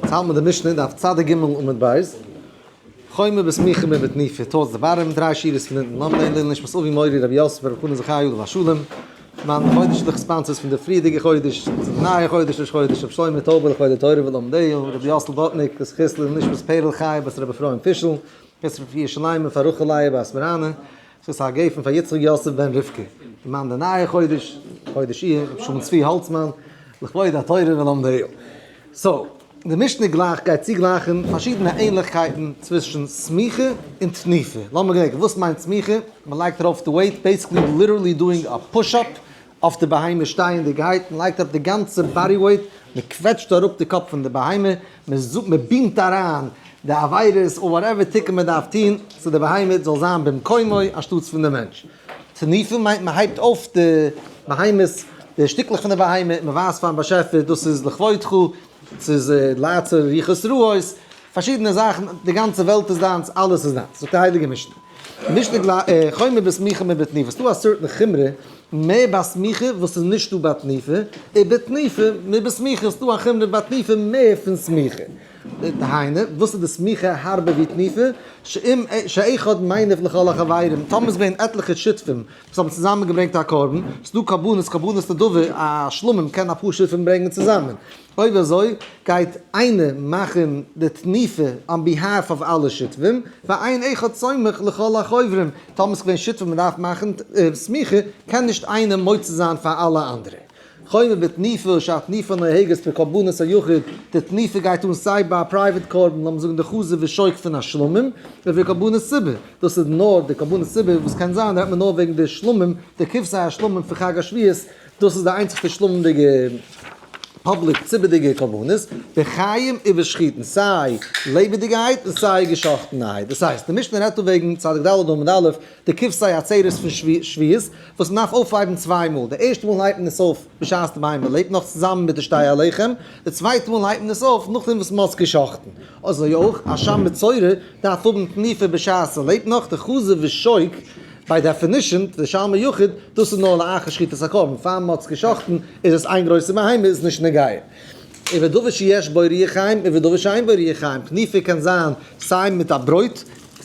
יעצט האלט מען די משנה דף צדיק ג' עמוד ב', חומר בסמיכה מבתנופה, towards the bottom, דריי שורות פון אונטן, לאמיר לערנען לעילוי נשמת אבי מורי רבי יוסף ברב חנן זכי' עליו השלום, מיין חודש'ליכע sponsors פון די פריערדיגע חודש, צו די נייע חודש ראש חודש, רבי שלמה טויבער לכבוד די תורה ולומדיה, רבי יאסל בוטניק, לזכות לעילוי נשמת פערל חיה בת רבי אפרים פישל, זכות רפואה שלימה פאר רחל לאה בת מראנע, זכות הגפן פאר יצחק יוסף בן רבקה, למען די נייע חודש, חודש אייר, רבי שלום צבי האלצמאן, לכבוד התורה ולומדיה. so, די משנה גלייך גייט צוגלייכן פארשידענע ענליכקייטן צווישן סמיכה און תנופה. לאמיר געדענקען, וואס מיינט סמיכה? מען לייגט ארויף די weight, basically literally doing a push up אויף די בהמה שטייענדיגעהייט, מען לייגט ארויף די גאנצע body weight, מען קוועטשט אראפ די קאפ פון די בהמה, מען בינדט אריין די עבירות or whatever תיקון מען דארף טון so די בהמה זאל זיין במקומו אנשטאטס פון די מענטש. תנופה מיינט מען הייבט אויף די בהמות, די שטיקלעך פון די בהמה, מען ווייזט פארן באשעפער דאס איז לכבודך, ס'איז לעצור רוחות רעות, פארשידענע זאכן, די גאנצע וועלט איז דיינס, אלעס איז דיינס, זאגט די הייליגע משנה. משנה חומר בסמיכה מבתנופה, ס'דא א certain חומרא מער ביי סמיכה וואס איז נישטא ביי תנופה, ובתנופה מבסמיכה, ס'דא א חומרא ביי תנופה מער פון סמיכה. דהיינו, וואס איז די סמיכה הארבער ווי תנופה? שאם שאחד מניף לכל החברים, טאמער איז געווען עטליכע שותפים וואס האבן צוזאמען געברענגט א קרבן, ס'דא קרבנות, קרבנות נדבה, א שלמים קען אפאר שותפים ברענגען צוזאמען. אויב אזוי גייט איינער מאכן די תנופה on behalf of אלע שותפים, ואין אחד סומך לכל החוברים, טאמער ס'איז געווען שותפים מען דארף מאכן סמיכה, קען נישט איינער מוציא זיין פאר אלע אנדערע. חומר בתנופה שהתנופה נוהגת בקרבנות היחיד, די תנופה גייט אן סיי ביי א private קרבן, לאמיר זאגן די חזה ושוק פון א שלמים, ובקרבנות ציבור, דאס איז נאר די קרבנות ציבור וואס קען זיין רעדט מען נאר וועגן די שלמים, די כבשי השלמים פון חג השבועות, דאס איז די איינציגסטע שלמים'דיגע public ציבור'דיגע קרבנות, בחיים ובשחוטין, סיי לעבעדיגעהייט און סיי געשאכטענעהייט, דאס הייסט, די משנה רעדט דא וועגן צדיק ד' עמוד א', די כבשי עצרת פון שביעית, וואס מען דארף אויפהייבן צוויי מאל, די ערשטע מאל הייבט מען עס אויף בשעת די בהמה לעבט נאך צוזאמען מיט די שתי הלחם, די צווייטע מאל הייבט מען עס אויף נאכדעם וואס מען האט עס געשאכטן. אזוי אויך, אשם מצורע דארף האבן תנופה בשעת ס'לעבט נאך, די חזה ושוק, by definition, די שלמי יחיד, דאס איז נאר לאחר שחיטת הקרבן, פאר מען האט עס געשאכטן איז עס איין גרויסע בהמה, איז נישט נוגע. ובדבר שיש בו רוח חיים ובדבר שאין בו רוח חיים, תנופה קען זיין סיי מיט א ברויט,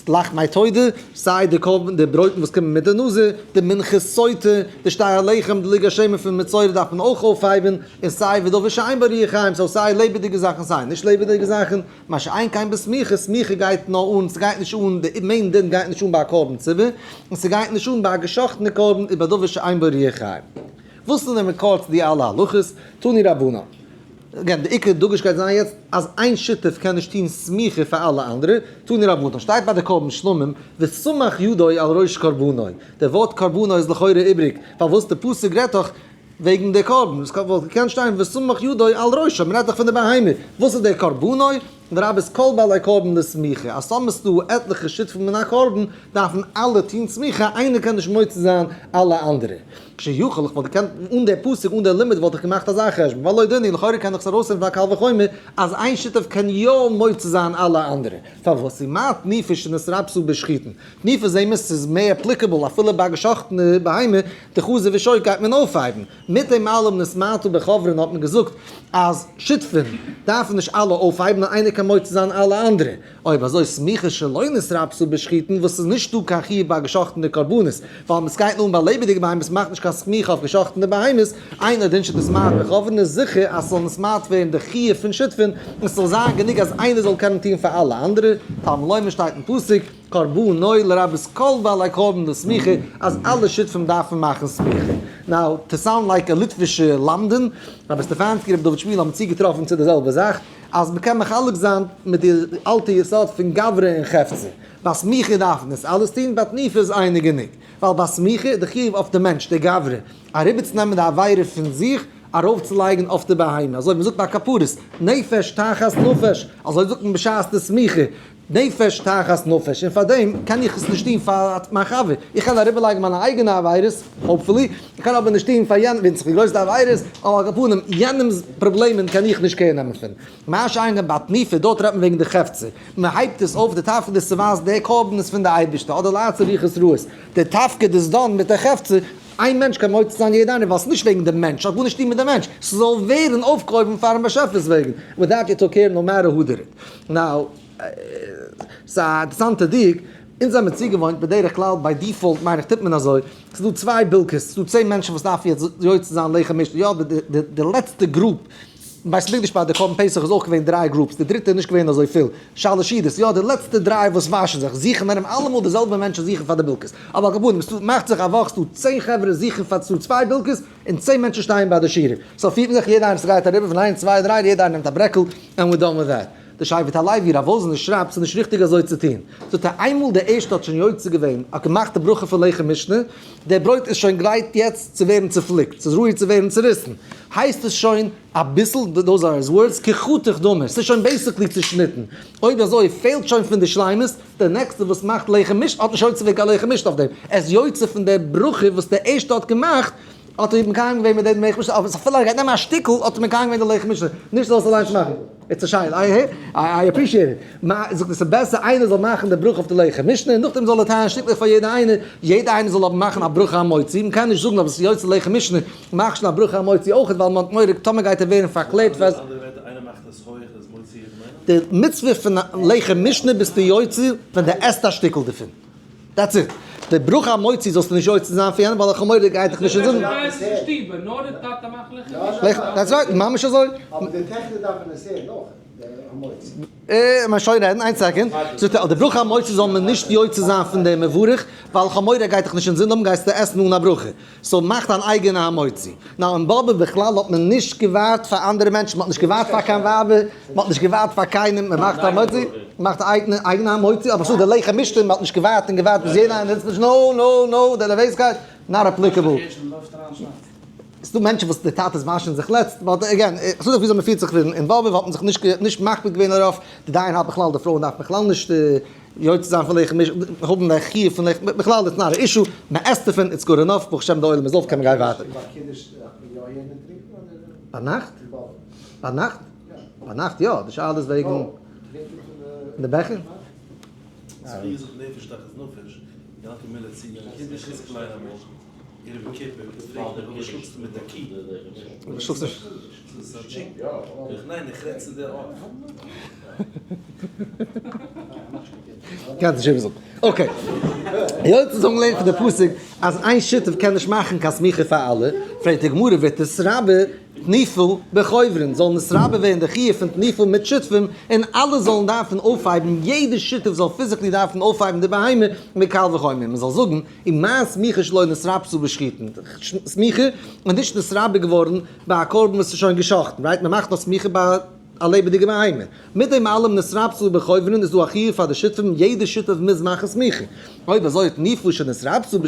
לחמי תודה, סיי די קרבן די ברויטן וואס קומען מיט די נזיר, די מנחת סוטה, די שתי הלחם, די לוג השמן פון מצורע דארף מען אויך אויפהייבן, און סיי ודבר שאין בו רוח חיים, so סיי לעבעדיגע זאכן סיי נישט לעבעדיגע זאכן, מה שאין כן בסמיכה, סמיכה גייט נאר אן, ס'גייט נישט אן, די main דין גייט נישט אן ביי א קרבן ציבור, און ס'גייט נישט אן ביי א געשאכטענע קרבן ובדבר שאין בו רוח חיים. וואס איז דער מקור צו די אלע הלכות? תנו רבנן. again, די עיקר דגוש גייט זיין יעצט אז איין שותף קען נישט טון סמיכה פאר אלע אנדערע, תנו רבנן. שטייט ביי די קרבן שלמים, וסמך ידו על ראש קרבנו. די ווארט קרבנו איז לכאורה איבריג, פארוואס די פסוק רעדט דאך וועגן די קרבן, עס וואלט געקענט שטיין וסמך ידו על ראשו, מען רעדט דאך פון די בהמה, וואס איז דער קרבנו? לרבות כל בעלי קרבן לסמיכה, אז טאמער ס'דא עטליכע שותפים אין א קרבן, דארפן אלע טון סמיכה, איינער קען נישט מוציא זיין אלע אנדערע. כשיכול, איך וואלט געקענט, אן דער פסוק, אן דער לימוד וואלט איך געמאכט אזא חשבון, ווייל לויט דעני, לכאורה קען איך עס ארויסנעמען פון א קל וחומר, אז איין שותף קען יא מוציא זיין אלע אנדערע. פארוואס? ומה תנופה שנתרבתה בשחוטין. תנופה זעהן מיר ס'איז מער applicable אפילו ביי געשאכטענע בהמה, די חזה ושוק גייט מען אויפהייבן. מיט דעם אלעם נתמעטו בחוברין האט מען געזאגט אז שותפים דארפן נישט אלע אויפהייבן נאר איינער קען מוציא זיין אלע אנדערע. אויב אזוי סמיכה שלא נתרבתה בשחוטין וואס איז נישט דא קיין חיוב ביי געשאכטענע קרבנות ווייל עס גייט נאר ביי לעבעדיגע בהמות מאכט נישט קיין סמיכה אויף געשאכטענע בהמות, אינו דין שנתמעט בחוברין איז זיכער אז ס'זאל נתמעט ווערן די חיוב פון שותפים און ס'זאל זיין גענוג אז איינער זאל קענען טון פאר אלע אנדערע, תלמוד לומר שטייט אין פסוק. קרבנו לרבות כל בעלי קרבן לסמיכה, אז אלע שותפים דארפן מאכן סמיכה. now, to sound like א ליטווישע למדן, רבי סטעפאנסקי רבי דוד שמיל האבן צוגעטראפן צו די זעלבע זאך, אז מ'קען מחלק זיין מיט די אלטע יסוד פון גברא און חפצא. ביי סמיכה דארף מען עס אלעס טון, ביי תנופה איז איינער גענוג. ווייל ביי סמיכה איז די חיוב אויף די מענטש, די גברא, אריבערצונעמען די עבירה פון זיך, ארויפצולייגן אויף די בהמה. אזוי ווי מ'זאגט ביי כפרות, נפש תחת נפש, אזוי זאגט מען בשעת די סמיכה. נפש תחת נפש, און פארדעם קען איך עס נישט טון פאר מיין חבר, איך קען אריבערלייגן מיינע אייגענע עבירות, hopefully, איך קען אבער נישט טון פאר יענעם, ווענדט זיך ווי גרויס די עבירה איז, אבער על כל פנים, יענעמ'ס פראבלעמען קען איך נישט care נעמען פון. מה שאין כן ביי תנופה, דארט רעדט מען וועגן די חפצא, מען הייבט עס אויף, די תפקיד איז צו ווייזן די קרבן איז פון די אייבערשטער, אדער לעצור רוחות רעות, די תפקיד איז דאן מיט די חפצא. איין מענטש קען מוציא זיין יעדע איינער ווייל ס'איז נישט וועגן די מענטש, ס'האט גארנישט צו טון מיט די מענטש, ס'זאל ווערן אויפגעהויבן פארן באשעפער'ס וועגן, with that you took care no matter who did it. Now, ס'איז א אינטערעסאנטע דיוק, אונז זעמיר צוגעוואוינט בדרך כלל by default מיין איך טוט מען אזוי, ס'איז דא צוויי בילקעס, ס'איז דא צען מענטשן וואס דארפן יעצט יוצא זיין לחם משנה, יא די לעצטע group בית המקדש ביי די קרבן פסח איז אויך געווען דריי groups, די דריטע איז נישט געווען אזוי פיל, שלש סעודות, יא די לעצטע דריי וואס וואשן זיך, זוכן ארום אלעמאל די זעלבע מענטשן זוכן פאר די בילקעס, אבער על כל פנים, ס'מאכט זיך א וואך ס'דא צען חברה זוכן פאר צו צוויי בילקעס, און צען מענטשן שטייען ביי די שורה, so פירט מען זיך יעדע איינער ס'גייט אריבער פון איינס צוויי דריי יעדע איינער נעמט א ברעקל and we're done with that. די שבט הלוי רב וואזנער שרייבט ס'איז נישט ריכטיג אזוי צו טון, זאגט ער איינמאל די ערשטע האט שוין יוצא געווען האט געמאכט די ברכה פון לחם משנה, דער ברויט איז שוין גרייט יעצט צו ווערן צופליקט, ס'איז ראוי צו ווערן צוריסן, הייסט עס שוין אביסל, those are his words, כחתוך דמי, ס'איז שוין basically צושניטן, אויב אזוי פעלט שוין פון די שלימות, דער נעקסטער וואס מאכט לחם משנה האט נישט יוצא געווען קיין לחם משנה אויף דעם, ער איז יוצא פון דער ברכה וואס דער ערשטער האט געמאכט, האט ער מקיים געווען מיט דעם לחם משנה, אבער אפילו ער גייט נעמען א שטיקל האט ער מקיים געווען די לחם משנה, נישט זאלסט אליינס מאכן. It's א שאלה, I I appreciate it. מע זאגט עס איז בעסער איינער זאל מאכן די ברכה אויף די לחם משנה און נאכדעם זאל ער טיילן שטיקלעך פאר יעדע איינער, יעדע איינער זאל האבן מאכן א ברכה המוציא, מען קען נישט זאגן אז עס איז יוצא לחם משנה, מאך שוין א ברכה המוציא אויכעט ווייל מען האט מורא טאמער גייט ער ווערן פארקלעבט פאר. די מצוה פון לחם משנה ביסטו יוצא ווען די עסט א שטיקל דערפון. That's it. די ברכה המוציא זאלסטו נישט יוצא זיין פאר יענעם ווייל איך האב מורא גייט דיך נישט אינזין. That's right, ממש אזוי. אבער די טעכטער דארפן עס הערן אויך, די המוציא. אה, מען שוין רעדן, איין second. זאגט ער, די ברכה המוציא זאל מען נישט יוצא זיין פון דעם מברך, ווייל איך האב מורא גייט דיך נישט אינזין האבן גייסטו עסן אן א ברכה. So מאך דיין אייגענע המוציא. Now אין באבוב בכלל האט מען נישט געווארט פאר אנדערע מענטשן, מען האט נישט געווארט פאר קיין ווייבער, מען האט נישט געווארט פאר קיינעם, מען מאכט המוציא, מען מאכט אייגענע המוציא, אבער ס'איז דא די לחם משנה, מען האט נישט געווארט און געווארט ביז יעדער איינער זיצט נישט, no no no, די נערוועזקייט, not applicable. ס'דא מענטשן וואס די טאטעס וואשן זיך לעצט, but again, ס'איז דאך וויאזוי מען פירט זיך אין באבוב האט מען זיך נישט נישט מקפיד געווען דערויף, די דיין האלט בכלל די פרויען דארפן בכלל נישט יוצא זיין פון לחם משנה, האבן די חיוב פון לחם, בכלל it's not א issue, מען עסט דערפון, it's good enough, ברוך השם די עולם איז אויף קען מען גיין ווייטער. ביינאכט? ביינאכט? ביינאכט יא, די שאלה איז וועגן די בעכער. קענסט נישט איבערזאגן. Okay. היות אונז האבן געלערנט פון די פסוק אז איין שותף קען נישט מאכן קיין סמיכה פאר אלע, פרעגט די גמרא ותתרבה תנופה בחוברין, זאל נתרבה ווערן די חיוב פון תנופה מיט שותפים, און אלע זאלן דארפן אויפהייבן, יעדע שותף זאל physically דארפן אויפהייבן די בהמה, מקל וחומר מען זאל זאגן, ומה סמיכה שלא נתרבתה בשחיטין, סמיכה איז נישט נתרבה געווארן ביי א קרבן וואס איז שוין געשחט'ן, right? מען מאכט נאר סמיכה ביי א לעבעדיגע בהמה. מיט דעם אלעם נתרבתה בחוברין איז דא א חיוב פאר די שותפים, יעדע שותף מוז מאכן סמיכה. אויב אזוי תנופה שנתרבתה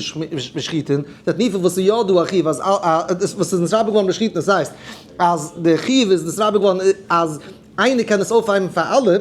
בשחיטין, די תנופה וואס איז יא דא א חיוב אז וואס איז נתרבה געווארן בשחיטין דאס הייסט אז די חיוב איז נתרבה געווארן אז איינער קען עס אויפהייבן פאר אלע,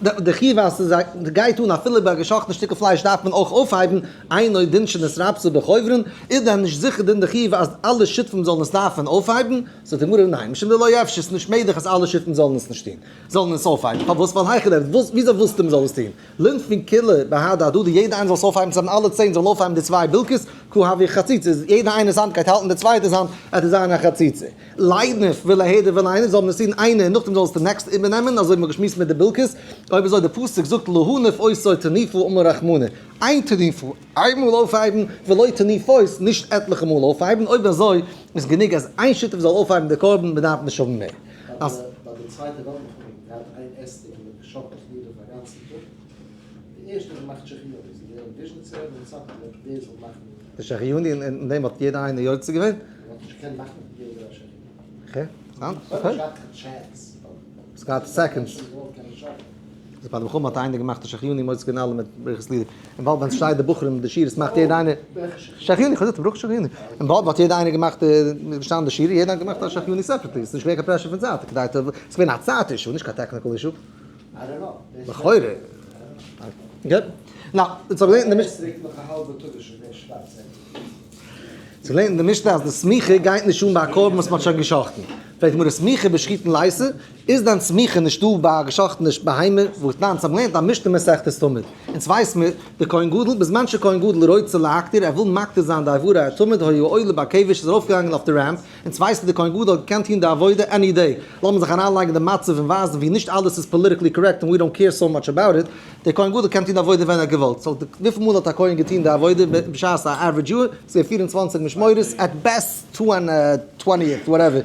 די חיוב אז ס'איז א גייט אן אפילו ביי א געשאכטן שטיקל פלייש דארף מען אויך אויפהייבן, אינו דין שנתרבתה בחוברין, איז דען נישט זיכער דין די חיוב אז אלע שותפים זאלן עס דארפן אויפהייבן? זאגט די גמרא ניין, משום דלא אפשר, ס'איז נישט מעגליך אז אלע שותפים זאלן עס נישט טון, זאלן עס אויפהייבן, פארוואס? ווייל היכי דער, וויאזוי ווילסטו מ'זאל עס טון? לינפו כולהו בהדי הדדי, יעדער איינער זאל עס אויפהייבן צוזאמען, אלע צען זאלן אויפהייבן די צוויי בילקעס, קא הוי חציצה, יעדער איינער'ס האנט גייט האלטן די צווייטער'ס האנט, עט עס זיין א חציצה. לינוף וליהדר ולינף זאל מען עס טון איינער און נאכדעם זאל עס די next איבערנעמען, אזוי האט מען געשמועסט מיט די בילקעס, אויב אזוי די פסוק זאגט להניף אותו תנופה אמר רחמנא, איין תנופה, איינמאל אויפהייבן, ולא תנופות, נישט עטליכע מאל אויפהייבן, אויב אזוי איז גענוג אז איין שותף זאל אויפהייבן די קרבן, מען דארף נישט האבן מער. אז. ביי די צווייטע וועלט מלחמה האט מען געהאט איין אסתר און מ'האט געשאקלט לידער פאר א גאנצן טאג, די ערשטע האט געמאכט שהחיינו, איז געווען וויזשניצער און סאטמאר רב ווער זאל מאכן. די שהחיינו אין דעם האט יעדער איינער יוצא געווען? מען האט נישט געקענט מאכן יעדער א שהחיינו. Okay, okay. האסט געהאט seconds. איז ביי די מלחמה האט איינער געמאכט א שהחיינו מוציא געווען אלע מיט ברכת לידה. און באלד ווען ס'שטייט די בחורים די שירות מאכט יעדער איינער שהחיינו, איך האב געזאגט ברוך שהחיינו. און באלד האט יעדער איינער געמאכט געשטאנען די שירה יעדער האט געמאכט א שהחיינו separately. ס'איז נישט געווען קיין pressure פון זייט כדי צו ס'איז געווען א צייט issue נישט קיין technical issue. לכאורה. Okay. Now, אונז האבן געלערנט אין די משנה. צו לערנען די משנה אז די סמיכה גייט נישט אן ביי א קרבן וואס מ'האט שוין גע'שחט'ן. פרעגט די גמרא סמיכה בשחיטין ליתא, איז דען סמיכה נישטא ביי א געשאכטענע בהמה והתנן, אונז האבן געלערנט א משנה מסכת תמיד, אונז ווייס מיר, די כהן גדול, בזמן שכהן גדול רוצה להקטיר, ער וויל מקטיר זיין די איברי התמיד, היה עולה בכבש, איז ארויפגעגאנגען אויף די ramp, אונז ווייסן די כהן גדול האט געקענט טון די עבודה any day, לאמיר זיך אריינלייגן די מצב און ווייזן ווי נישט אלעס איז politically correct און we don't care so much about it, דער כהן גדול קען טון די עבודה ווען ער האט געוואלט, so וויפיל מאל האט א כהן געטון די עבודה בשעת א average יאר? ס'איז געווען 24 משמורות, at best two and twentieth whatever,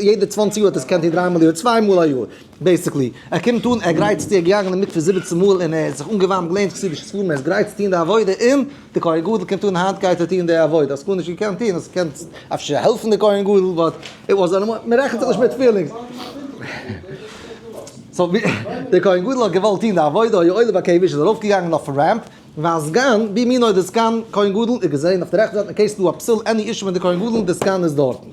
יעדע 20 יאר האט ער עס געקענט טון דריי מאל א יאר, צוויי מאל א יאר basically, ער קומט אן ער גרייט צו ער איז געגאנגען אין מקווה 17 מאל און ער האט זיך אנגעווארעמט געלערנט חסידישע ספרים ער איז גרייט צו טון די עבודה און די כהן גדול קומט אן היינט גייט ער טון די עבודה, האסט גארנישט געקענט טון, האסט געקענט אפשר העלפן די כהן גדול but it was מען רעכנט זיך נישט מיט feelings. so די כהן גדול האט געוואלט טון די עבודה, היה עולה בכבש איז ארויפגעגאנגען אויפן ramp, והסגן בימינו די סגן כהן גדול איז געזען אויף די רעכטע זייט אין case ס'דא א פסול any issue מיט די כהן גדול די סגן איז דארטן.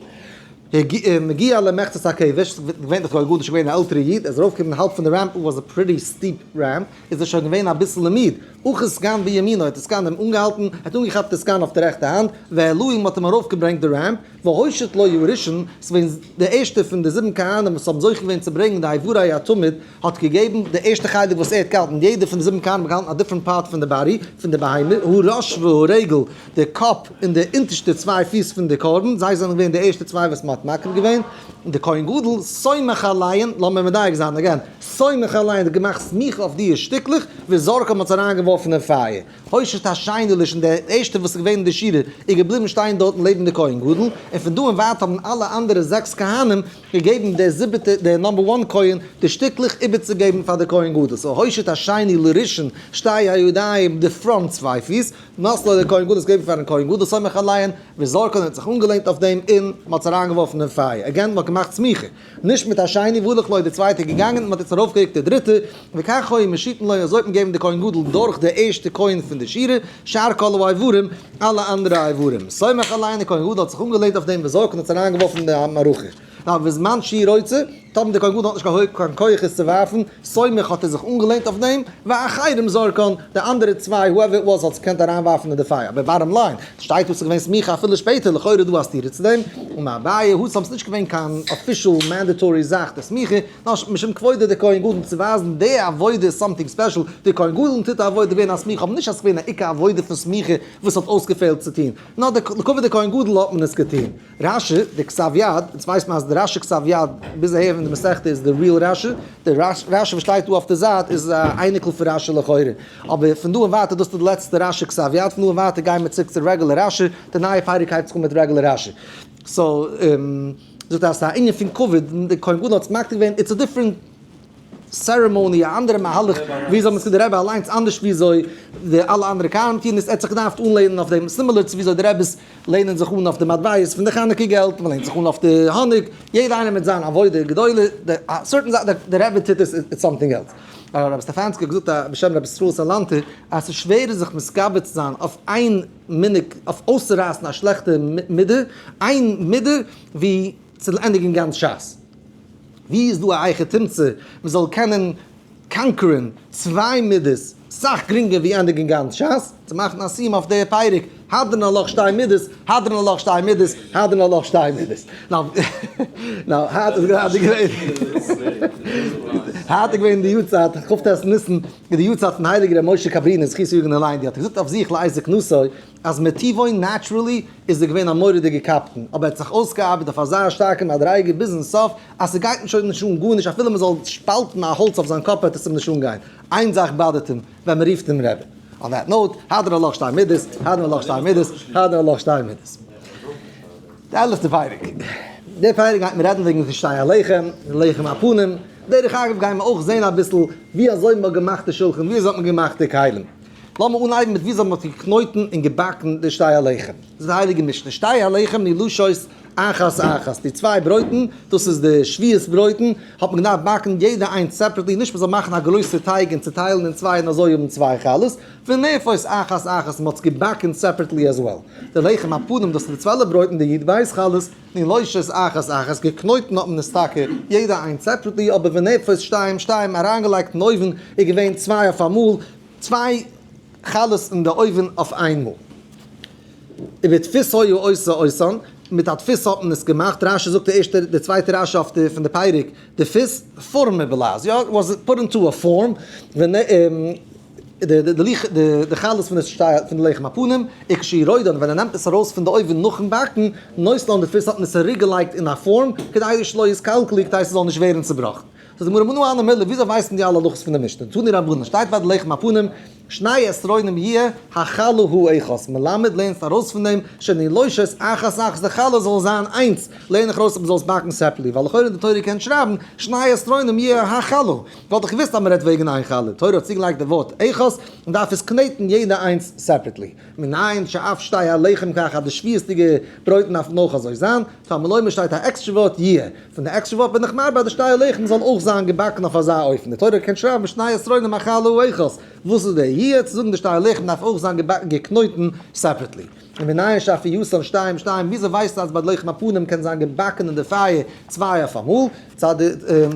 מגיע למחצית הכבש, געווענליך כהן גדול איז שוין געווען א עלטערע איד, ער איז ארויפגעקומען האלב פון די ramp, was a pretty steep ramp, איז ער שוין געווען אביסל מיד, אחז סגן בימינו האט די סגן אים אנגעהאלטן, ער האט אנגעכאפט די סגן אויף די רעכטע האנט, והעלהו מ'האט אים ארויפגעברענגט די ramp, והושיט לו הראשון, ס'געווען די ערשטע פון די זיבן כהנים וואס האבן זוכה געווען צו ברענגען די איברי התמיד, האט געגעבן די ערשטע חלק וואס ער האט געהאלטן, יעדער פון די זיבן כהנים האט געהאלטן א different part פון די body, פון די בהמה, הראש והרגל, די קאפ און די אונטערשטע צוויי פיס פון די קרבן, זיי זענען געווען די ערשטע צוויי וואס מ'האט מקריב געווען, און די כהן גדול, סומך עליהן, לאמיר מדייק זיין again, סומך עליהן האט געמאכט סמיכה אויף די שטיקלעך, וזורקן מ'האט עס אריינגעווארפן אין פייער. הושיט השני לראשון, דער ערשטער וואס איז געווען אין די שורה, איז געבליבן שטיין דארטן לעבן די כהן גדול, און פון דא און ווייטער האבן אלע אנדערע זעקס כהנים געגעבן דער זיבעטער, דער number one כהן, די שטיקלעך איבערצוגעבן פאר די כהן גדול. so הושיט השני לראשון, שתי הידיים, די front צוויי פיס, נתנו דער כהן גדול עס געגעבן פארן כהן גדול סומך עליהן, וזורקן האט זיך אנגעלענט אויף דעם און מען האט עס אריינגעווארפן אין פייער. again, מען האט געמאכט סמיכה. נישט מיט השני והלך לו איז די צווייטע געגאנגען און מען האט יעצט ארויפגערוקט די דריטע, וכך היו משיטין לו אזוי האט מען געגעבן די כהן גדול דורך די ערשטע כהן פון די שורה, שאר כל האיברים, אלע אנדערע איברים. סומך עליהן די כהן גדול האט זיך אנגעלענט אויף דעם וזורקן האט עס אריינגעווארפן אין די מערכה. נאר בזמן שהוא רוצה, טאמער די כהן גדול האט נישט קיין כח עס צו ווארפן, סומך האט ער זיך אנגעלענט אויף דעם, ואחרים זורקן, די אנדערע צוויי whoever it was האט עס געקענט אריינווארפן אין די פייער, אבער bottom line, שטייט דא ס'איז געווען סמיכה אפילו שפעטער, לכאורה דא א סתירה צו דעם, אמר אביי התם ס'איז נישט געווען קיין official mandatory זאך די סמיכה, נאר משום כבודו דכהן גדול צו ווייזן די עבודה איז something special, די כהן גדול טוט א עבודה געווען א סמיכה, אבער נישט אז ס'איז געווען א עיקר עבודה פון סמיכה וואס האט אויסגעפעלט צו טון, נאר די לכבוד די כהן גדול האט מען עס געטון. רשי, די כתב יד, אונז ווייסט מען אז די רשי כתב יד ביז אהער אין די מסכתא איז די real רשי, די רשי וואס שטייט דא אויף די זייט איז א אייניקל פון רשי לכאורה, אבער פון דא און ווייטער דאס איז די לעצטע רשי כתב יד, פון דא און ווייטער גייען מיר צוריק צו regular רשי, די נייע פרק הייבט זיך אן מיט regular רשי. so, זאגט אז ס'איז א ענין פון כבוד, די כהן גדול האט עס מקריב געווען, it's a different ceremony, א אנדערע מהלך וויאזוי מען טוט די רבי אליינס אנדערש וויאזוי די אלע אנדערע כהנים טוען עס, ער האט זיך געדארפט אנלענען אויף דעם, similar צו וויאזוי די רביס לענען זיך אן אויף די מטבעות פון די חנוכה געלט, מען לענט זיך אן אויף די האניג, יעדער איינער מיט זיין עבודה גדולה, די certain זאך די רבי טוט עס it's something else. הרב סטעפאנסקי האט געזאגט בשם רבי ישראל סאלאנטער אז ס'איז שווער זיך מתגבר צו זיין אויף איין מנהג, אויף אויסצורייסן א שלעכטע מידה, איין מידה ווי צו ענדיגן גאנץ שס. ווי איז דא א היכי תמצא מען זאל קענען conquer ען צוויי מידות סאך גרינגער ווי ענדיגן גאנץ שס, צו מאכן א סיום אויף די פרק, הדרן עלך שתי מידות, הדרן עלך שתי מידות, הדרן עלך שתי מידות. now, היינט איז גראדע געווען, היינט איז געווען די יארצייט, כ ט ניסן, איז די יארצייט פון הייליגער ר' משה קאברינער זכותו יגן עלינו, די האט געזאגט אויף זיך לעת זקנותו, אז מטבעו naturally איז ער געווען א מורא'דיגע קפדן, אבער ער האט זיך אויסגעארבעט אויף אזא שטארקע מדריגה ביזן סוף, אז ס'גייט אים שוין נישט אן גארנישט אפילו מ'זאל שפאלטן א האלץ אויף זיין קאפ וועט עס אים נישט אנגיין, איין זאך באדערט אים, ווען מ'רופט אים רבי. on that note, הדרן עלך שתי מידות, הדרן עלך שתי מידות, הדרן עלך שתי מידות. די עלעפטע פרק. די פרק גייט מען רעדן וועגן די שתי הלחם, לחם הפנים. דרך אגב גייען מיר אויך זען אביסל ווי אזוי מ'האט געמאכט די שולחן, ווי אזוי האט מען געמאכט די כלים. לאמיר אנהייבן מיט וויאזוי מ'האט געקנויטן און געבאקן די שתי הלחם. דאס איז די הייליגע משנה, שתי הלחם נילושות אחת אחת, די צוויי ברויטן, דאס איז די שבועות ברויטן, האט מען געדארפט באקן יעדע איינס separately, נישט מ'זאל מאכן א גרויסע טייג און צוטיילן אין צוויי און אזוי האבן צוויי חלות, ונאפות אחת אחת, מ'האט עס געבאקן separately as well. די לחם הפנים, דאס איז די 12 ברויטן, די י"ב חלות, נילושות אחת אחת, געקנויטן האט מען עס טאקע יעדע איינס separately, אבער ונאפות שתיים שתיים, אריינגעלייגט אין אויוון איז געווען צוויי אויף אמאל, צוויי חלות אין די אויוון אויף איינמאל. ובדפוס היה עושה אותן, מיט א דפוס האט מען עס געמאכט, רשי זאגט די ערשטע, די צווייטע רשי אויף די פון די פרק, דפוס, פארמע בלעז, יא, was put into a form, ווען די די חלות פון די לחם הפנים, וכשיורדן, ווען ער נעמט עס ארויס פון די אויוון נאכן באקן, נותנן לדפוס האט מען עס צוריק געלייגט אין א פארם, כדי שלא יתקלקלו, כדי ס'זאל נישט ווערן צובראכן. זאגט די גמרא מנא הני מילי, וויאזוי ווייסן די אלע הלכות פון די משנה? תנו רבנן, שטייט ביי די לחם הפנים, שני עשרונים יהיה החלה האחת, מלמד לערנסט ארויס פון דעם שנילושות אחת אחת די חלה זאל זיין איינס, לערן איך ארויס אז מ'זאל עס באקן separately, ווייל לכאורה די תורה קען שרייבן שני עשרונים יהיה החלה, וואלט איך געוואוסט אז מ'רעדט וועגן איין חלה, די תורה האט צוגעלייגט די ווארט אחת, און דארף עס קנעטן יעדע איינס separately. מנין שאף שתי הלחם כך אז די שביעות'דיגע ברויטן דארפן אויך אזוי זיין, תלמוד לומר שטייט א עקסטרע ווארט יהיה, פון די עקסטרע ווארט בין איך מרבה אז די שתי הלחם זאל אויך זיין געבאקן אויף אזא אופן, די תורה קען שרייבן שני עשרונים החלה האחת, וואס איז די יהיה צו זאגן די שתי הלחם דארף אויך זיין געבאקן געקנויטן separately? און מנין שאפייתן שתיים שתיים, וויאזוי ווייסטו אז ביי די לחם הפנים קען זיין געבאקן אין די פייער צוויי אויף אמאל? צד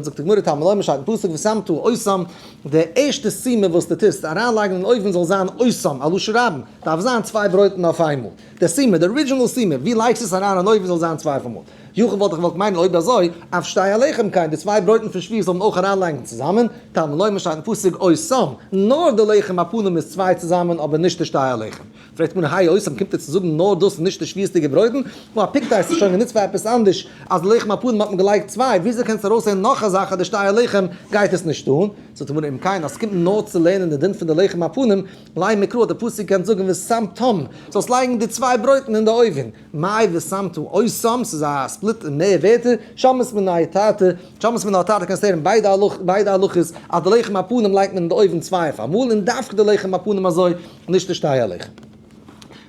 זאגט די גמרא תלמוד לומר שטייט אין פסוק ושמת אותם, די ערשטע שימה וואס דו טוסט אריינלייגן אין אויוון זאל זיין אותם, א לשון רבים, דארף זיין צוויי ברויטן אויף איינמאל, די שימה, די original שימה, ווי לייגסט עס אריין אין אויוון זאל זיין צוויי אויף אמאל. יכול וואלט איך געוואלט מיינען אויב אזוי, אף שתי הלחם כן, די צוויי ברויטן פון שבועות זאל מען אויך אריינלייגן צוזאמען, תלמוד לומר שטייט אין פסוק אותם, נאר די לחם הפנים איז צוויי צוזאמען אבער נישט די שתי הלחם. פרעגט מרן האי אותם קומט ער צו זאגן נאר דאס און נישט די שביעות'דיגע ברויטן? נו א פיקתא איז שוין גענוצט פאר עפעס אנדערש אז לחם הפנים האט מען געלייגט צוויי, וויאזוי קענסטו ארויסזעהן נאך א זאך אז די שתי הלחם גייט עס נישט אן? זאגט מרן אם כן אז ס'קומט נאר צו לערנען די דין פון די לחם הפנים, לימא קרא האט די פסוק געקענט זאגן ושמתם, זאלסט לייגן די צוויי ברויטן אין די אויוון, מאי ושמת אותם, ס'איז א split אין מער ווערטער, שמעת מינה תרתי, שמעת מינה תרתי קענסט הערן ביידע ביידע הלכות אז די לחם הפנים לייגט מען אין די אויוון צוויי אויף אמאל און דווקא די לחם הפנים אזוי נישט די שתי הלחם.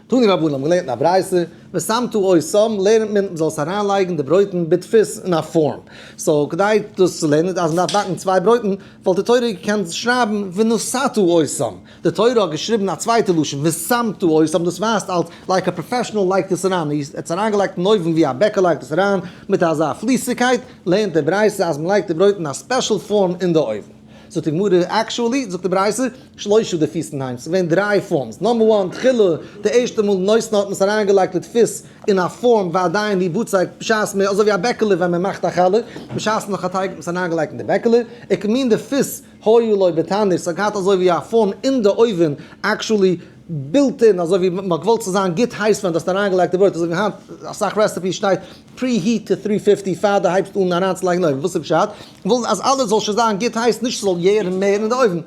תנו רבנן האבן געלערנט אין א ברייתא, ושמת אותם לערנט מען מ'זאל עס אריינלייגן די ברויטן בדפוס אין א פארם. so כדי דאס צו לערנען אז מ'דארף באקן צוויי ברויטן וואלט די תורה געקענט שרייבן ונתת אותם. די תורה האט געשריבן א צווייטע לשון ושמת אותם דאס ווייזט אלס like א professional לייגט עס אריין, ער האט עס אריינגעלייגט אין אויוון ווי א בעקער לייגט עס אריין מיט אזא פליסיגקייט, לערנט די ברייתא אז מ'לייגט די ברויט אין א special פארם אין די אויוון. זאגט די גמרא, actually, זאגט די ברייתא, שלושה דפוסין הן, ס'איז געווען דריי forms, number one, תחילה, די ערשטע מאל נותנה האט מען עס אריינגעלייגט לדפוס אין א פארם ועדיין הוא בצק, בשעת מען, אזוי ווי א בעקעלע ווען מען מאכט א חלה, בשעת נאך א טייג האט מען עס אריינגעלייגט אין די בעקעלע, וכמין דפוס היה לו בתנור, ס'האט געהאט אזוי ווי א פארם אין די אויווען, actually built in, אזוי ווי מ'האט געוואלט ס'זאל זיין גוט הייס ווען דו האסט אריינגעלייגט די ברויט, אזוי ווי היינט אסאך recipes שטייט preheat to three fifty פאר דו הייבסט אן אריינצולייגן אין אויוון, וואס איז פשט? ווילן אז אלעס זאל שוין זיין גוט הייס נישט ס'זאל יערן מער אין די אויוון.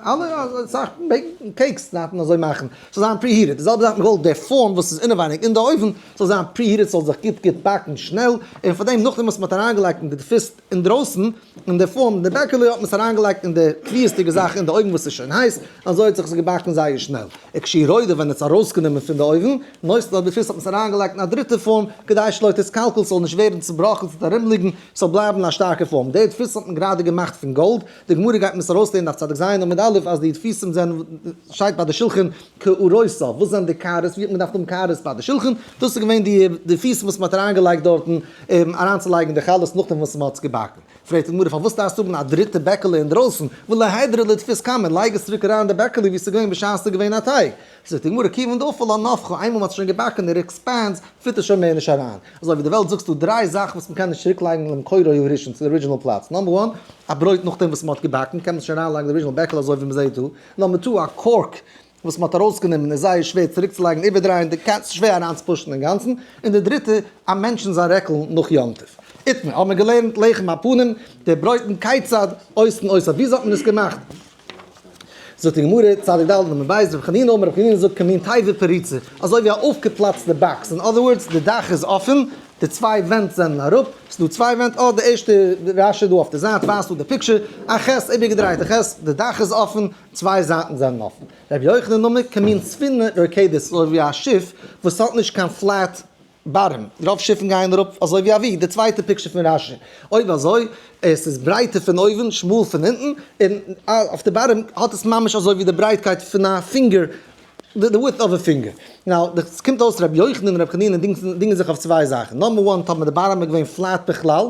אלע אסאך cakes דארף מען אזוי מאכן, ס'זאל זיין preheated, די זעלבע זאך מ'וויל די פארם וואס איז אינעווייניג אין די אויוון זאל זיין preheated ס'זאל זיך גוט גוט באקן שנעל, און פארדעם נאכדעם וואס מ'האט אריינגעלייגט אין די דפוס אינדרויסן אין די פארם אין די בעקעלע האט מען עס אריינגעלייגט אין די קביעות'דיגע זאך אין די אויוון וואס איז שוין הייס, אזוי האט זיך עס געבאקן זייער שנעל. וכשיורדה ווען עס ארויסגענומען פון די אויוון, נותנה לדפוס האט מען עס אריינגעלייגט אין א דריטע פארם, כדי שלא תתקלקל ס'זאל נישט ווערן צובראכן ס'זאל ארומליגן, ס'זאל בלייבן א שטארקע פארם. די דפוס האט מען גראדע געמאכט פון גאלד, די גמרא גייט מיר עס ארויסלערנען דף צדיק ז עמוד א' אז די דפוסים זענען, שטייט ביי די שלחן קערותיו, וואס זענען די קערות, ווי האט מען געדארפט האבן קערות ביי די שלחן, דאס איז געווען די דפוסים וואס מען האט אריינגעלייגט דארטן אריינצולייגן די חלות נאכדעם וואס מען האט עס געבאקן. פרעגט די גמרא פארוואס דארפסטו האבן א דריטע בעקעלע אינדרויסן, וליהדריה לדפוס קמיה, לייג עס צוריק אריין אין די בעקעלע ווי עס איז געווען בשעת עס איז געווען א טייג. זאגט די גמרא כיוון דאפי לה נפחא, איינמאל מען האט עס שוין געבאקן און expand fit עס שוין מער נישט אריין. אזוי ווי די וועלט זאגסטו דריי זאכן וואס מען קען נישט צוריק לייגן למקורו הראשון צו די original פלאץ, number one, א ברויט נאכדעם וואס מען האט געבאקן קען מען עס שוין אריינלייגן די original בעקעלע אזוי ווי מען זעט דא, number two, א cork וואס מען האט ארויסגענומען איז זייער שווער צוריקצולייגן איבערדרייען די קענסט שווער אריינצופושן אינגאנצן, און די דריטע, א מענטש אין זיין רעקל נאך יום טוב. איתמר, האבן מיר געלערנט לחם הפנים, די ברויטן כיצד עושין אותו, וויאזוי האט מען עס געמאכט? זאגט די גמרא, צדיק ד' עמוד ב', רבי חנינא אמר, רבי חנינא זאגט כמין תיבה פרוצה, אזוי ווי א אויפגעפלאצטע box, אין other words, די דאך איז אפען, די צוויי ווענט זענען אראפ, ס'איז דא צוויי ווענט, אה די ערשטע רשי דא אויף די זייט ווייזט דא די picture, א ח' איבערגעדרייטע ח', די דאך איז אפען, צוויי זייטן זענען אפען. רבי יוחנן אמר כמין ספינה רוקדת, אזוי ווי א שיף וואס האט נישט קיין flat bottom, רוב שיפן גייען אראפ אזוי ווי א V, די צווייטע picture פון רשי, אויב אזוי, עס איז ברייטער פון אויבן, שמאל פון אונטן, און אויף די bottom האט עס ממש אזוי ווי די ברייטקייט פון א פינגער, the width of a finger. Now, עס קומט אויס רבי יוחנן און רבי חנינא דינגען זיך אויף צוויי זאכן, number one, טאמער די bottom איז געווען flat בכלל,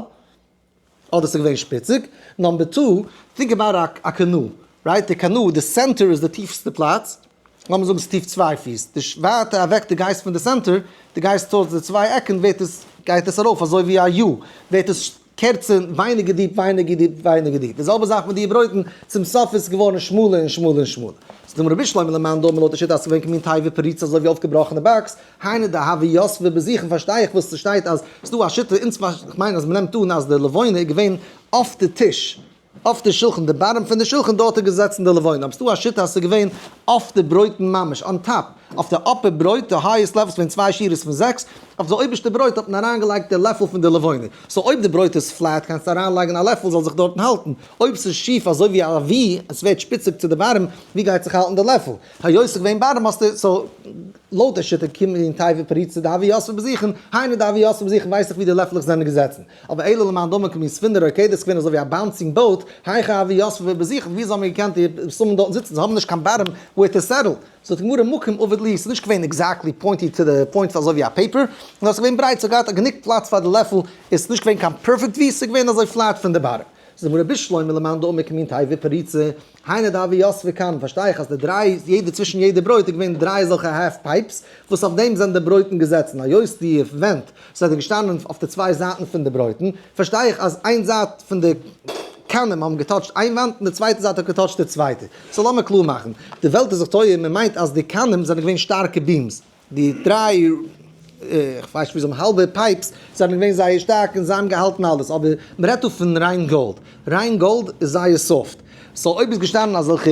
אדער ס'איז געווען שפיציג, number two, think about א canoe, right, די canoe, די center איז די טיפסטע פלאץ, לאמיר זאגן ס'איז טיף 2 פיס, די ווייטער אוועק דו גייסט פון די center, דו גייסט towards די צוויי עקן, ווערט עס, גייט עס ארויף אזוי ווי א U, ווערט עס קערצער, ווייניגער deep, ווייניגער deep, ווייניגער deep. די זעלבע זאך מיט די ברויטן, צום סוף איז עס געווארן שמאלער און שמאלער און שמאלער. זאגט די גמרא בשלמא למאן דאמר לויט די שיטה אז ס'איז געווען כמין תיבה פרוצה אזוי ווי אויפגעבראכענע box, היינו דהוו יתבי בשיחין פארשטיי איך וואס ס'שטייט אז ס'דא א שיטה, אונז כ'מיין אז מ'נעמט אן אז די לבונה איז געווען אויף די טיש, אויף די שולחן, די bottom פון די שולחן, דארט איז געזעצן די לבונה, אבער ס'דא א שיטה אז ס'איז געווען אויף די ברויטן ממש, on top, אויף די upper ברויט, די highest level, ס'געווען צוויי שורות פון זעקס, אויף די אויבערשטע ברויט האט מען אריינגעלייגט די לעפל פון די לבונה, so אויב די ברויט איז flat קענסטו אריינלייגן א לעפל זאל זיך דארטן האלטן, אויב ס'איז שיף אזוי ווי א V, עס ווערט שפיציג צו די bottom, ווי גייט זיך האלטן די לעפל? היות ס'איז געווען bottom האסטו, so לויט די שיטה כמין תיבה פרוצה דהוו יתבי בשיחין, היינו דהוו יתבי בשיחין ווייס איך ווי די לעפלעך זענען געזעצן. אבער אלא למאן דאמר כמין ספינה רוקדת איז געווען אזוי ווי א bouncing boat, היכי הוו יתבי בשיחין, ווי אזוי האבן געקענט די בשמים דארטן זיצן, זיי האבן נישט קיין bottom where to settle. זאגט די גמרא מקום עביד להו, ס'איז נישט געווען exactly pointy to the point אזוי ווי א paper, נאר ס'איז געווען ברייט, ס'האט געהאט גענוג פלאץ פאר די לעפל, עס איז נישט געווען קיין perfect V, ס'איז געווען אזוי flat פון די bottom. זאגט די גמרא בשלמא למאן דאמר כמין תיבה פרוצה, היינו דהוו יתבי כנים, פארשטיי איך אז די דריי, יעדע צווישן יעדע ברויט איז געווען דריי אזעלכע half pipes, וואס אויף דעם זענען די ברויטן געזעצן, היות די ווענט זענען געשטאנען אויף די צוויי זייטן פון די ברויטן, פארשטיי איך אז איין זייט פון די כנים האבן געטאטשט איין וואנט און די צווייטע זייט האט געטאטשט די צווייטע. so לאמיר קלאר מאכן, די וועלט איז זיך טועה, מען מיינט אז די כנים זענען געווען שטארקע beams, די דריי, איך ווייס נישט וויאזוי, האלבע pipes זענען געווען זייער שטארק און זיי האבן געהאלטן אלעס, אבער מען רעדט דא פון ריין גאלד, ריין גאלד איז זייער soft, so אויב איז געשטאנען אזעלכע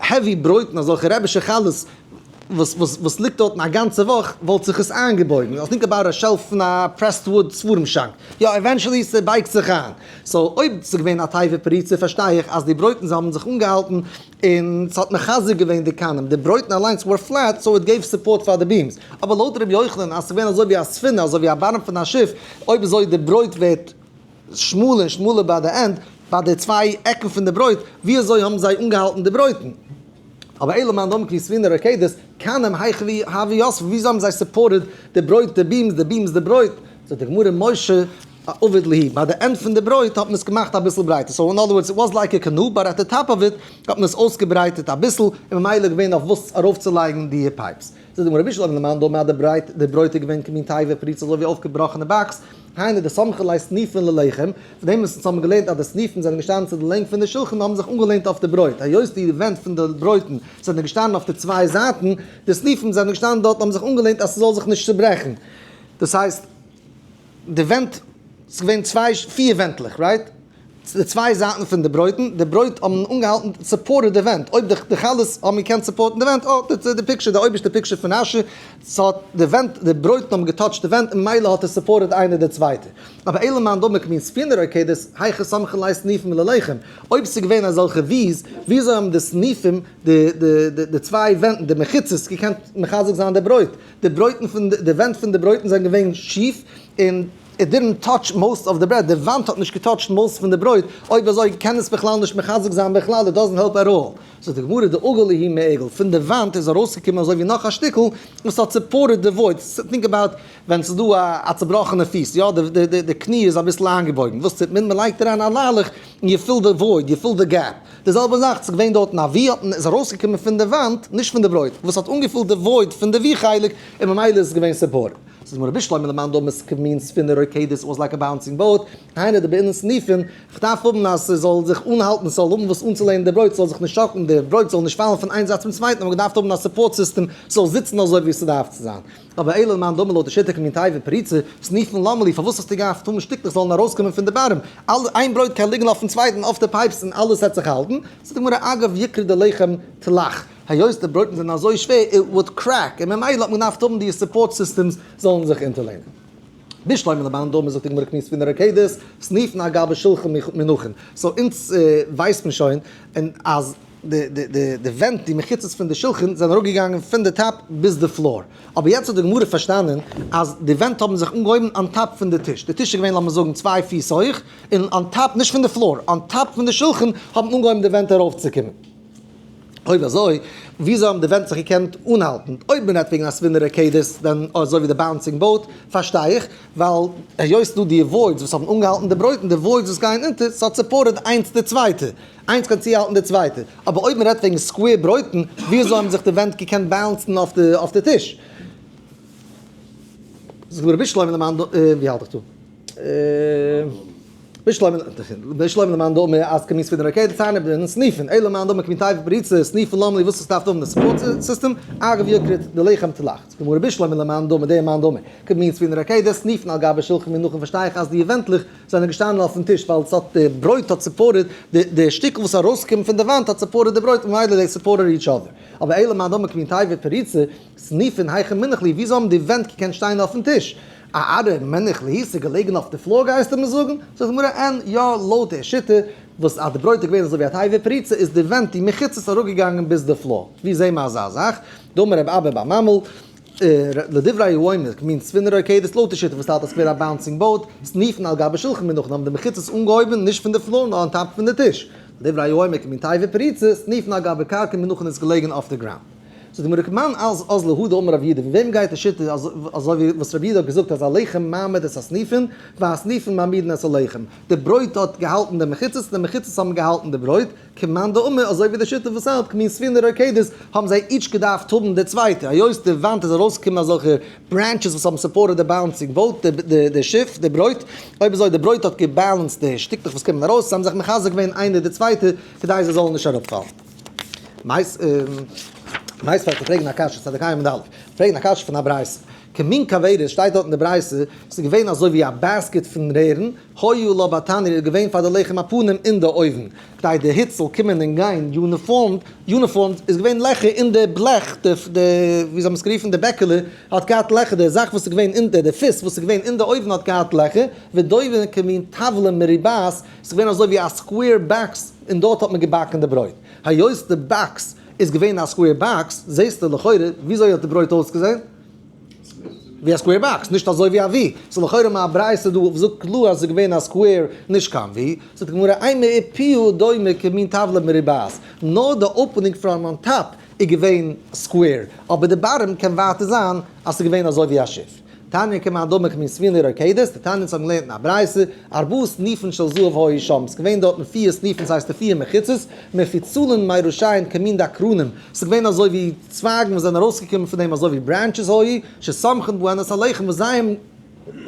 heavy ברויטן, אזעלכע רעבישע חלות וואס וואס וואס ליגט דארטן א גאנצע וואך, וואלט זיך עס איינגעבויגן, think about א shelf פון א pressed wood ספרים שאנק, יא eventually ס'בייגט זיך איין, so אויב ס'איז געווען א תיבה פרוצה פארשטיי איך אז די ברויטן זיי האבן זיך אנגעהאלטן און ס'האט מחזק געווען די כנים, די ברויטן אליינס were flat so it gave support פאר די beams, אבער לויט ר' יוחנן אז ס'איז געווען אזוי ווי א ספינה אזוי ווי א bottom פון א שיף, אויב אזוי די ברויט ווערט שמאלער און שמאלער ביי די end, ביי די צוויי עקן פון די ברויט, ווי אזוי האבן זיי אנגעהאלטן די ברויטן? אבער אלא למאן דאמר כמין ספינה רוקדת, כנים היכי הוו יתבי, וויאזוי האבן זיי supported די ברויט די beams, די beams די ברויט? זאגט די גמרא משה עביד להו, ביי די end פון די ברויט האט מען עס געמאכט אביסל ברייטער, so in other words it was like a canoe but at the top of it האט מען עס אויסגעברייטערט אביסל און ממילא געווען אויף וואס ארויפצולייגן די pipes. זאגט די גמרא בשלמא למאן דאמר די ברייט די ברויט איז געווען כמין תיבה פרוצה אזוי ווי אויפגעבראכענע box, היינו דסמכי ליה סניפין ללחם, פון דעם וואס אונז האבן געלערנט אז די סניפן זענען געשטאנען צו די לענג פון די שולחן און האבן זיך אנגעלענט אויף די ברויט, היות די ווענט פון די ברויטן זענען געשטאנען אויף די צוויי זייטן, די סניפן זענען געשטאנען דארט און האבן זיך אנגעלענט אז ס'זאל זיך נישט צוברעכן. דאס הייסט, די ווענט, ס'איז געווען צוויי, פיר ווענטלעך, right? די צוויי זייטן פון די ברויטן, די ברויט האבן אנגעהאלטן, supported די ווענט, אויב די חלות האבן געקענט support ן די ווענט, אה, די picture, די אויבערשטע picture פון רשי, ס'האט די ווענט, די ברויטן האבן געטאטשט די ווענט און ממילא האט עס supported איינער די צווייטע. אבער אלא למאן דאמר כמין ספינה רוקדת, היכי סמכי ליה סניפים ללחם, אויב ס'איז געווען אזעלכע Vs, וויאזוי האבן די סניפים, די די די צוויי ווענטן, די מחיצות, געקענט מחזק זיין די ברויט? די ברויטן פון די ווענט פון די ברויטן זענען געווען שיף, און it didn't touch most of the bread, די וואנט האט נישט געטאטשט most פון די ברויט, אויב אזוי קען עס בכלל נישט מחזק זיין בכלל, it doesn't help at all. זאגט די גמרא דעגל להו מעיגל, פון די וואנט איז ארויסגעקומען אזוי ווי נאך א שטיקל וואס האט supported די void, think about ווען ס'איז דא א צובראכענע פיס, יא די קני איז אביסל איינגעבויגן, וואס טוט מען? מ'לייגט אריין א ליילעך און you fill די void, you fill די gap, די זעלבע זאך ס'איז געווען דארטן א V האט מען איז ארויסגעקומען פון די וואנט, נישט פון די ברויט, וואס האט אנגעפילט די void פון די V חלק, און ממילא איז עס געווען supported. ס'איז גמרא בשלמא למאן דאמר כמין ספינה רוקדת was like a bouncing boat, היינו דבעינן סניפין, כ'דארף האבן אז ס'זאל זיך אנהאלטן, ס'זאל האבן וואס אנצולענען די ברויט, ס'זאל זיך נישט שאקלן, די ברויט זאל נישט פאלן פון איין זייט צום צווייטן, האט מען געדארפט האבן א support system, ס'זאל זיצן אזוי ווי ס'דארף צו זיין. אבער אלא למאן דאמר לויט די שיטה כמין תיבה פרוצה, סניפין למה לי, פארוואס האסטו געדארפט האבן שטיקלעך זאלן ארויסקומען פון די bottom? אלע, איין ברויט קען ליגן אויפן צווייטן אויף די pipes און אלעס העט זיך האלטן, זאגט די גמרא אגב יקרא דלחם תלח, היות די ברויטן זענען אזוי שווער, it would crack, און ממילא האט מען געדארפט האבן די support systems זאלן זיך אונטערלענען. בשלמא למאן דאמר זאגט די גמרא כמין ספינה רוקדת, סניפין על גבי שלחן מונחין. so אונז ווייסט מען שוין און אז די די די די ווענט די מחיצות פון די שלחן זענען אראפגעגאנגען פון די top ביז די floor. אבער יעצט האט די גמרא פארשטאנען אז די ווענט האבן זיך אנגעהויבן on top פון די טיש. די טיש איז געווען לאמיר זאגן 2 פיס הויך, און on top, נישט פון די floor, on top פון די שלחן האבן אנגעהויבן די ווענט ארויפצוקומען. אויב אזוי, וויאזוי האבן די ווענט זיך געקענט אנהאלטן? אויב מען רעדט וועגן א ספינה רוקדת, דאן אזוי ווי די bouncing boat, פארשטיי איך, ווייל היות ס'דא די voids וואס האבן אנגעהאלטן די ברויט און די voids וואס גייען אונטער, ס'האט supported איינס די צווייטע, איינס קען צוהאלטן די צווייטע. אבער אויב מען רעדט וועגן square ברויטן, וויאזוי האבן זיך די ווענט געקענט באלאנסן אויף די טיש? זאגט רבי שלמה למאן ד, ווי האלט איך דא? בשלמא למאן דאמר אז כמין ספינה רוקדת היינו בסניפין, אלא למאן דאמר כמין תיבה פרוצה, סניפין למה לי וואס עס דארף האבן די support system, אגב יקרת דלחם תלחץ. גמרא בשלמא למאן דאמר דער מאן דאמר כמין ספינה רוקדת סניפין על גבי שלחן מונחין פארשטיי איך אז די ווענטלעך זענען געשטאנען אויפן טיש ווייל עס האט די ברויט האט supported די די שטיקל וואס איז ארויסגעקומען פון די וואנט האט supported די ברויט ממילא they supported each other. אבער אלא למאן דאמר כמין תיבה פרוצה, סניפין היכי מנח להו וויאזוי האבן די ווענט געקענט שטיין אויפן טיש? אארעא מנח להו ס'איז געלעגן אויף די floor גייסטו מיר זאגן? זאגט די גמרא אין, יא, לויט די שיטה וואס אז די ברויט איז געווען אזוי ווי א תיבה פרוצה איז די ווענט די מחיצות אראפגעגאנגען ביז די floor. ווי זעהן מיר אזא זאך? דאמר רב אבא בר ממל, לדברי האומר כמין ספינה רוקדת לויט די שיטה וואס האלט אז ס'געווען א bouncing boat, סניפין על גבי שלחן מונחין האבן די מחיצות אנגעהויבן נישט פון די floor נאר on top פון די טיש. לדברי האומר כמין תיבה פרוצה, סניפין על גבי קרקע מונחין איז געלעגן אויף די ground. זאגט די גמרא כמאן אזלא הא דאמר רב יהודה, פון וועם גייט די שיטה אזוי ווי וואס רב יהודה האט געזאגט אז הלחם מעמיד את הסניפין והסניפין מעמידין את הלחם, די ברויט האט געהאלטן די מחיצות און די מחיצות האבן געהאלטן די ברויט, כמאן דאמר אזוי ווי די שיטה וואס האלט כמין ספינה רוקדת האבן זיי each געדארפט האבן די צווייטע, היות די וואנט איז ארויסגעקומען אזעלכע branches וואס האבן supported די bouncing boat, די שיף, די ברויט, אויב אזוי די ברויט האט געבאלאנסט די שטיקלעך וואס קומען ארויס, זיי האבן זיך מחזק געווען איינער די צווייטע כדי זיי זאלן נישט אראפפאלן. מייסט פאר צו פרעגן א קשיא, צדיק ע' עמוד א', פרעגן א קשיא פון א ברייתא, כמין כוורת שטייט דארט אין די ברייתא, ס'איז געווען אזוי ווי א basket פון רערן, היה לה בתנור איז געווען פאר די לחם הפנים אין די אויוון, כדי די היץ זאל קומען און גיין uniformed, uniformed איז געווען לעכער אין די בלעך, די ווי זיי האבן עס גערופן די בעקעלע האט געהאט לעכער, די זאך וואס איז געווען אין די די פוס וואס איז געווען אין די אויוון האט געהאט לעכער, ודומה כמין טבלה מרובעת, ס'איז געווען אזוי ווי א square box און דארט האט מען געבאקן די ברויט. היות די box איז געווען א square box, זעסטו לכאורה וויאזוי האט די ברויט אויסגעזען? ווי א square box, נישט אזוי ווי א V. ס'איז לכאורה מה ברייתא דא וואס זאגט קלאר אז ס'איז געווען א square נישט קיין V. זאגט די גמרא אימא אפיה דומה כמין טבלה מרובעת, נאר די opening from on top איז געווען square, אבער די bottom קען ווייטער זיין אז ס'איז געווען אזוי ווי א שיף. תניא כמאן דאמר כמין ספינה רוקדת, די תנאים האבן געלערנט אין א ברייתא, ארבעה סניפין של זהב היו שם, ס'איז געווען דארטן פיר סניפין ס'הייסט די פיר מחיצות, מפוצלין מראשיהן כמין דקרנים, ס'איז געווען אזוי ווי צווייגן וואס זענען ארויסגעקומען פון דעם אזוי ווי branches היו, שסומכין בהן את הלחם וואס זיי האבן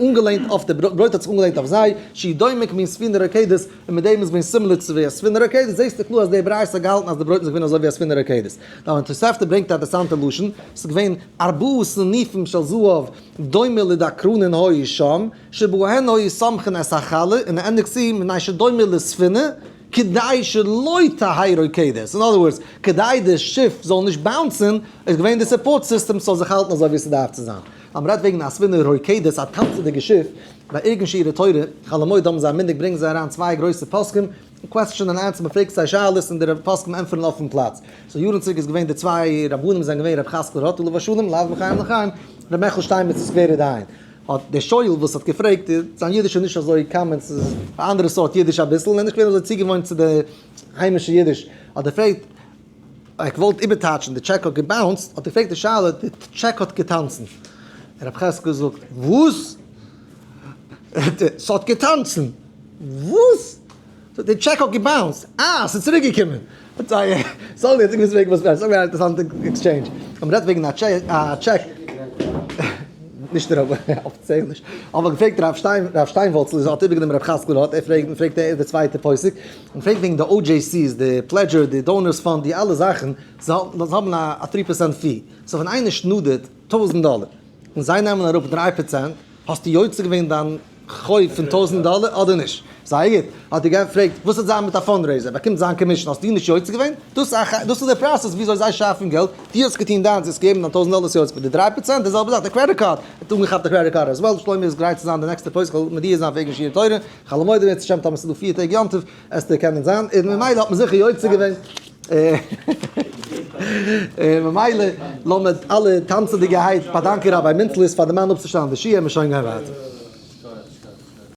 אנגעלענט אויף די ברויט האט זיך אנגעלענט אויף זיי, שהיא דומה כמין ספינה רוקדת, און מיט דעם איז געווען similar צו ווי א ספינה רוקדת, זעסטו קלאר אז די ברייתא האט געהאלטן אז די ברויטן זענען געווען אזוי ווי א ספינה רוקדת. דער תוספתא ברענגט א אינטערעסאנטע לשון, ס'איז געווען ארבעה סניפים של זהב דומה לדקרנין היו שם, שבהן היו סומכין את החלה, און ער ענדיגט צו מפני שדומה לספינה, כדי שלא תהא רוקדת, אין other words, כדי די שיף זאל נישט באונסען, איז געווען די support system ס'זאל זיך האלטן אזוי ווי ס'דארף צו זיין. אז מ'רעדט וועגן א ספינה רוקדת, א טאנצעדיגע שיף, ביי ארגון שיעורי תורה, חול המועד האבן זיי א מנהג ברענגען זיי אריין צוויי גרויסע פוסקים, question and answer, מ'פרעגט זיי שאלות און די פוסקים ענטפערן אויפן פלאץ. so יארן צוריק איז געווען די צוויי רבנים זענען געווען ר' חזקל רוט עליו השלום, לאו מחיים לחיים, ר' מעכל שטיינמעץ איז סקווערער דיין. האט דער שואל וואס האט געפרעגט, זיין אידיש איז נישט אזוי common, ס'איז א אנדערע סארט אידיש אביסל, און ער איז נישט געווען אזוי צוגעוואוינט צו די היימישע אידיש, האט ער געפרעגט, איך וואלט איבערטייטשן, די טשעק האט געבאונסט, האט ער געפרעגט די שאלה, די טשעק האט געטאנצן. ר' חזקל זאגט, וואס? ס'האט געטאנצן! וואס? די טשעק האט געבאונסט! אה, ס'איז צוריק געקומען! sorry, איך מוז פרעגן וואס ס'איז א אינטערעסאנטע exchange. אז מ'רעדט וועגן א טשעק, נישט רב, אפיציעל נישט, אבער געפרעגט רב שטיין, רב שטיינווארצל איז האט איבערגענומען רב חזקל האט ער פרעגט און פרעגט ער די צווייטע פוסק, און פרעגט וועגן די OJCs, די pledger, די donors fund, די אלע זאכן, זיי האבן א 3% fee, so ווען איינער שנאדערט טויזנט דאלער, און זיי נעמען אראפ 3%, האסטו יוצא געווען דיין חוב פון טויזנט דאלער אדער נישט? זייער גוט. האט ער געפרעגט, וואס וועט זיין מיט א fundraiser? באקומט זיין commission, האסטו נישט יוצא געווען? דאס איז די process וויאזוי זיי שאפן געלט, דו האסט געטון דיינס, האסט געגעבן דיין טויזנט דאלער יוצא, מיט די 3% די זעלבע זאך, די credit card, ער האט אנגעכאפט די credit card as well, שלומי איז גרייט צו זיין די נעקסטע פוסק, כ'וועל מודיע זיין וועגן שיעור תורה, חול המועד אם ירצה השם טאמער ס'איז דא פיר טעג יום טוב, עסטו קענען זיין, און ממילא האט מען זיכער יוצא געווען. און ממילא לאמיר אלע טאנצעדיגערהייט באדאנקען ראביי מינטליס פאר די מאן אפצושטעלן די שיעור, מיר שוין גיין ווייטער.